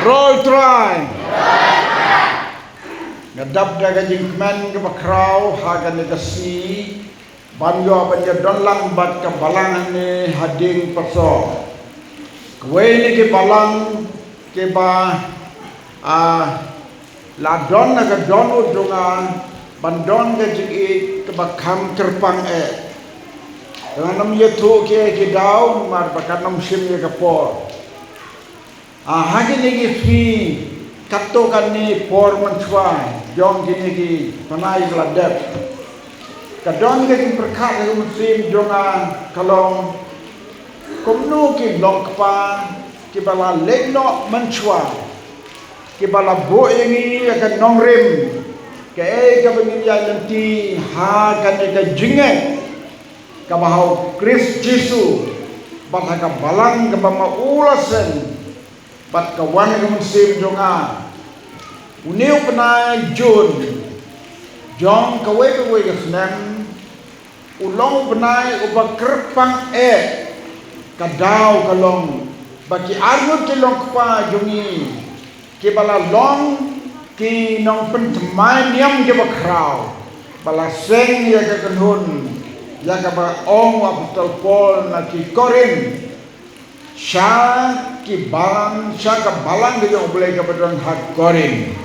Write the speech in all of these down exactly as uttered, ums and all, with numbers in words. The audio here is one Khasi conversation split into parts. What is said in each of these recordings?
Roll Trai. Nga dap da ka jingkmen kaba khraw ha kane ka sngi ban ïoh ban ïadon lang bad ka balang hangne ha Diengpasor. Kawei na ki balang kiba, ah, la don ha ka dohnud jong nga ban don ka jingïeit kaba kham kyrpang eh. Te ngan ym ïathuh kiei ki daw namar ba kan ym shim ïa ka por. Ah, ha kine ki sngi katto katne por mynshuwa jong kine ki bnai ba la dep, ka don ka jingpyrkhat ha ka mynsiem jong nga ka long kumno ki long kpa kiba la leit noh mynshuwa, kiba la buh ïa ngi ïa ka nongrim, kaei kaba ngin ïaid lynti ha kane ka jingngeit kaba ha u Khrist Jisu, bad ha ka balang kaba ma u la seng, bad ka wan ha ka mynsiem jong nga. Une u bnai Jun jong kawei kawei ka snem u long u bnai uba kyrpang eh. Ka daw ka long ba ki arngut ki long kpa jong ngi kiba la long ki nongpynthymmai niam kiba khraw ba la seng ïa ka kynhun ïa kaba ong u apostol Paul na ki Korinth, sha ki balang, sha ka balang ka jong U Blei kaba don ha Korinth.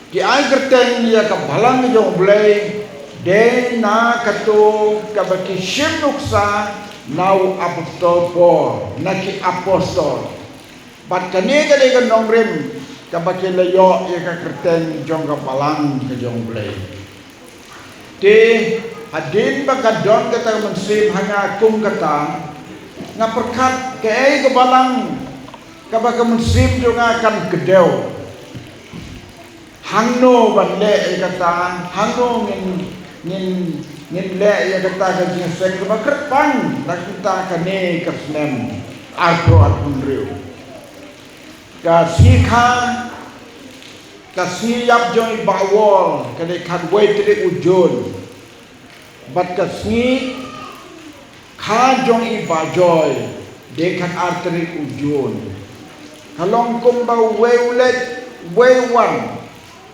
Ki ai kyrteng ïa ka balang ka jong U Blei dei na kato kaba ki shim nuksa na u apostol Paul, na ki apostol. Bad kane ka dei ka nongrim kaba ki la ïoh ïa ka kyrteng jong ka balang ka jong U Blei. Te hadien ba ka don kata ka mynsiem ha nga kum kata, nga pyrkhat kaei ka balang kaba ka mynsiem jong nga kan kdew. Hangno ban leh ïa kata, hangno ngin, ngin, ngin leh ïa kata ka jingïaseng kaba kyrpang na ka bynta kane ka snem arphew arphew hynriew. Ka sngi kha, ka sngi ïap jong i Bah Wol ka dei khatwei tarik u Jun. Bad ka sngi kha jong i Bah Joy dei khatar tarik u Jun. Ka long kumba uwei u leit uwei u wan.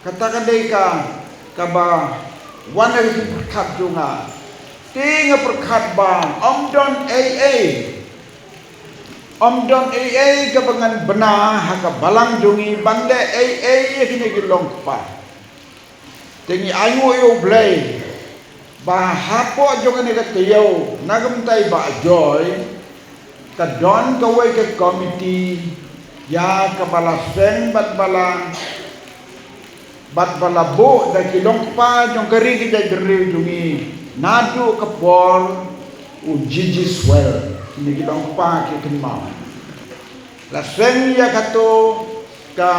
Kata ka dei ka, kaba wan ha ka jingpyrkhat jong nga. Te nga pyrkhat ba ym don ei ei, ym don ei ei kaba ngan bna ha ka balang jong ngi ban leh ei ei ïa kine ki long kpa. Te ngi ainguh ïa U Blei ba hapoh jong kane ka taïew na ka bynta i Bah Joy ka don kawei ka komiti ïa kaba la seng bad ba la, bad ba la buh da ki long kpa jong ka ri ka jaitbynriew jong ngi naduh ka por u G G Swell. Kine ki long kpa ki kynmaw. La seng ïa kato ka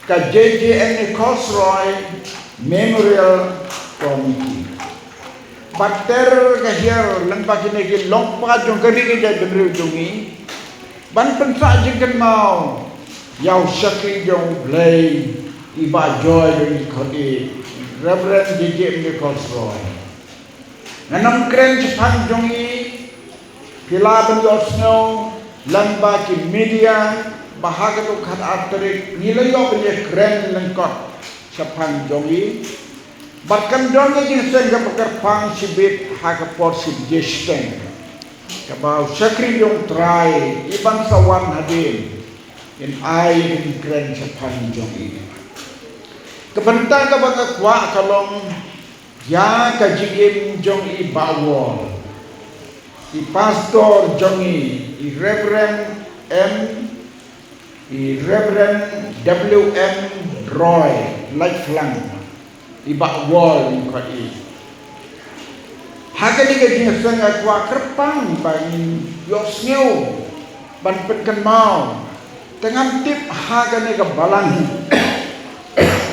ka J J M Nichols Roy Memorial Committee. Bad ter ka hiar lyngba kine ki long kpa jong ka ri ka jaitbynriew jong ngi ban pynsah jingkynmaw ïa u shakri jong U Blei i Bah Joy jong ngi khot i Reverend J J M Nichols Roy. Ngan ym kren shaphang jong i, phi lah ban ïohsngew lyngba ki media ba ha katu khatar tarik ngi la ïoh ban ïakren lyngkot shaphang jong i. Bad kan don ka jingïaseng kaba kyrpang shibit ha ka por shi baje shiteng kaba u shakri jong U Trai i ban sa wan hadien in ai ka jingkren shaphang jong i. Ka bynta kaba nga kwah ka long ïa ka jingim jong i Bah Wol, i pastor jong i, i Reverend M, i Reverend W M Roy, Laitphlang, i Bah Wol i khot i. Ha kane ka jingïaseng nga kwah kyrpang ba ngin ïohsngew ban pynkynmaw. Te ngam tip ha kane ka balang,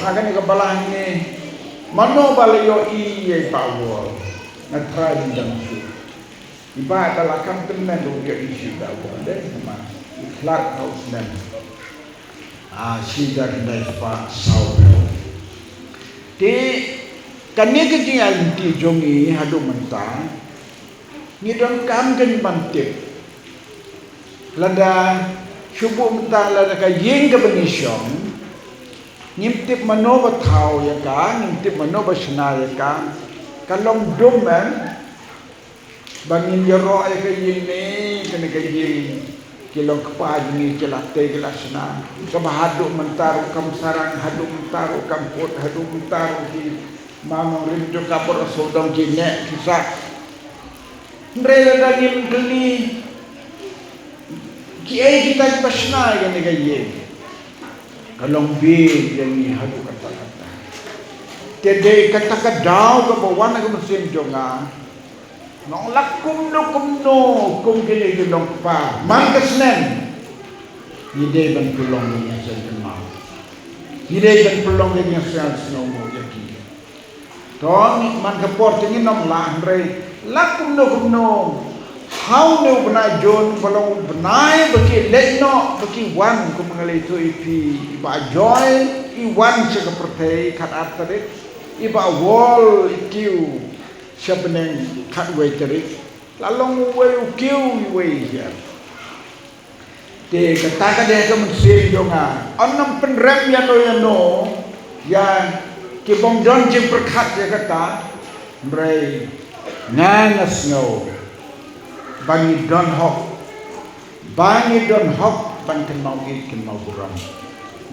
ha kane ka balang ne mano ba la ïohi ïa i Bah Wol. Nga trai ban dang shu. I Bah ka la kam tymmen ruh ïa i shi Bah Wol de ma i khlad ha u snem. Ah, shi hajar khyndai spah saw phew. Te kane ka jingïaid lynti jong ngi haduh mynta ngi donkam kein ban tip. Lada Shu buh mynta lada ka ïing kaba ngi shong, ngim tip mano ba thaw ïa ka, ngim tip mano ba shna ïa ka, ka long dum em. Ba ngin ïaroh ïa ka ïing ne, kane ka ïing ki long kpa jong ngi, ki la tei ki la shna. Kaba haduh mynta ruh kam sarang, haduh mynta ruh kam put, haduh mynta ruh ki Mano rim jong ka por sawdong ki neh ki sah. Hynrei lada ngim kylli, kiei kita kiba shna ïa kane ka ïing. Ka long bieit ïa ngi haduh katta katta. Te dei kata ka daw kaba wan ha ka mynsiem jong nga. Nong lah kumno kumno kum kine ki long kpa man ka snem. Ngi dei ban pynlong ïa ngi sngewthuh. Ngi dei ban pynlong ïa ngi sngewthuh ïa ki. To, man ka por te ngin ym lah, hynrei lah kumno kumno. Ha une u bnai Jun, ba long u bnai ba ki leit noh, ba ki wan, kum nga la ïathuh ïa phi, i Bah Joy i wan sha ka pyrthei khatar tarik, i Bah Wol i kiew sha bneng khatwei tarik. La long uwei u kiew, uwei u hiar. Te kata ka dei ka mynsiem jong nga. Yn ym pynrem ïano ïano ïa ki bym don jingpyrkhat ïa kata. Hynrei nga, nga sngew ba ngi don hok, ba ngi don hok ban kynmaw ïeit kynmaw burom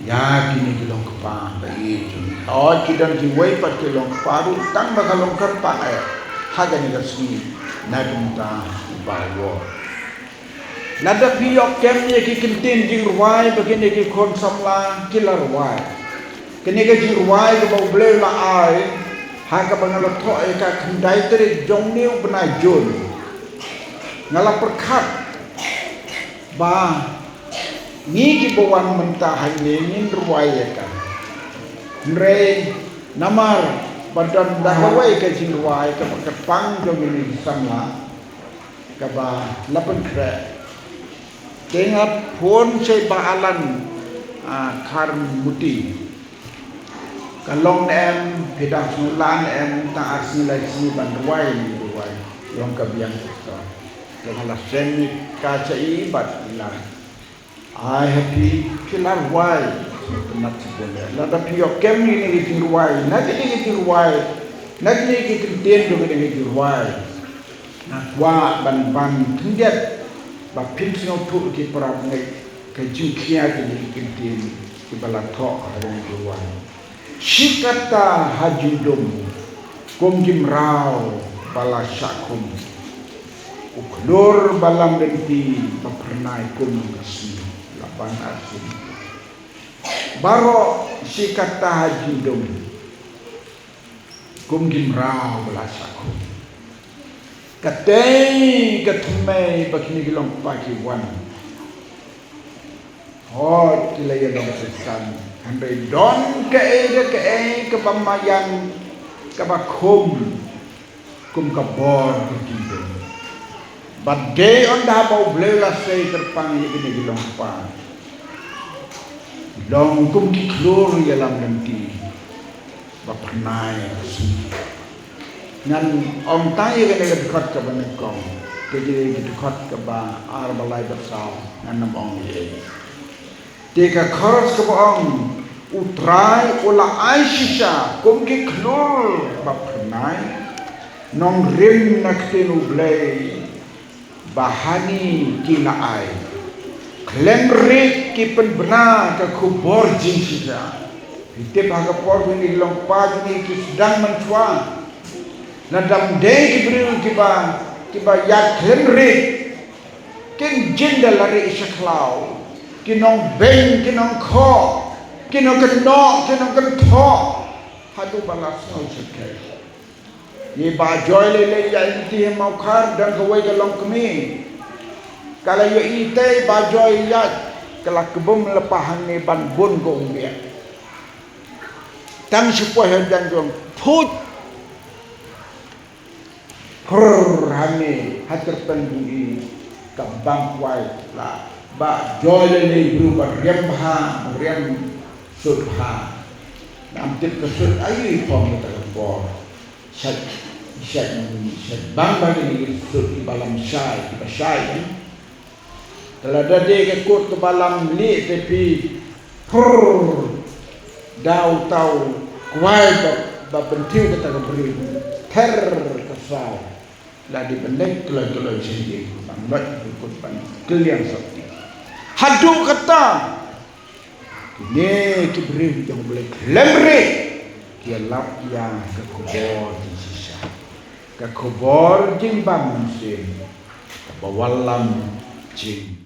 ïa kine ki long kpa ba ïeit jong ngi. Hooid, ki don kiwei pat ki long kpa ruh tang ba ka long kyrpang eh ha kane ka sngi na ka bynta u Bah Wol. Lada phi ïoh kem ïa ki kyntien jingrwai ba kine ki khun samla ki la rwai. Kane ka jingrwai kaba U Blei u la ai ha kaba nga la thoh ïa ka khyndai tarik jong une u bnai Jun. Nga la pyrkhat ba ngi kiba wan mynta hangne ngin rwai ïa ka. Hynrei namar ba don da kawei ka jingrwai kaba kyrpang jong ngi ki samla kaba la pynkhreh. Te nga phone sha i Bah Alan, ah, Kharmuti. Ka long ne em, phi dang sngewlah ne em, tang ar sngi lai sngi ban rwai ne rwai. Long ka biang ka. Te nga la send ïa ka sha i bad i la ai ha phi, phi la rwai. Sngewtynnat shibun ïa. Lada phi ïoh kem ïa kine ki jingrwai, na kine ki jingrwai, na kine ki kyntien jong kine ki jingrwai. Nga kwah ban ban khyndiat ba phin sngewthuh ki para bangeit ka jingkhia kine ki kyntien kiba la thoh ha kane ka jingrwai. Shi katta ha jingdum kum ki mraw ba la shah khum. U khlur ba lam lynti ba phyrnai kum ka sngi la ban arsien. Baroh shi katta ha jingdum kum ki mraw ba la shah khum. Katei ka thymmei ba kine ki long kpa ki wan. Hooid, ki la ïalong Khristan. Hynrei don kaei re kaei kaba maïan, kaba khum kum ka bor ka jingdum. Ba dei ynda ba U Blei u la sei kyrpang ïa kine ki long kpa. Long kum ki khlur ïalam lynti ba phyrnai. Ngan ong tang ïa kane ka dkhot kaba nyngkong. Te kane ka dkhot kaba ar ba lai ba saw ngan ym ong ïa. Te ka chorus kaba ong, U Trai u la ai shisha kum ki khlur ba phyrnai. Nongrim na ktien U Blei ba ha ngi ki la ai. Khlem rit ki pynbna ka khubor jingshisha. Phi tip ha ka por kine ki long kpa kine ki sdang mynshuwa. Lada ym dei ki briew kiba, kiba ïaid khlem rit. Kin jin da la rieh sha khlaw. Ki nongbeiñ, ki nongkhoh, ki nongkynnoh, ki nongkynthoh. Haduh ba la sngew syrkhei. Ïa i Bah Joy lei lei ïaid lynti ha Mawkhar, dang kawei ka longkmie. Ka la ïohi te i Bah Joy ïaid, ka la kbum lypa hangne ban bun ka umbiang. Tang shu poi ha jan jong, phut. Phrr, hangne ha tyrpeng jong i ka bang kwai la Bah Joy lei lei briew ba riam bha, ba riam sut bha. Ngam tip ka sut aïu i phong kata ka por. Shait, shait, shait bang ba kine ki sut kiba lam shai, kiba shai, eh. Lada dei ka kut kaba lam lieh te phi, pur, da uta u kwai ba, ba pynthiew kata ka briew, ter ka saw. La dei ban leit kloi kloi sha ïing, ban leit ban kut ban kylliang sopti. Haduh katta, kine ki briew jong U Blei khlem rieh ki ïalap ïa ka khubor jingshisha, ka khubor jingbam mynsiem kaba wallam jing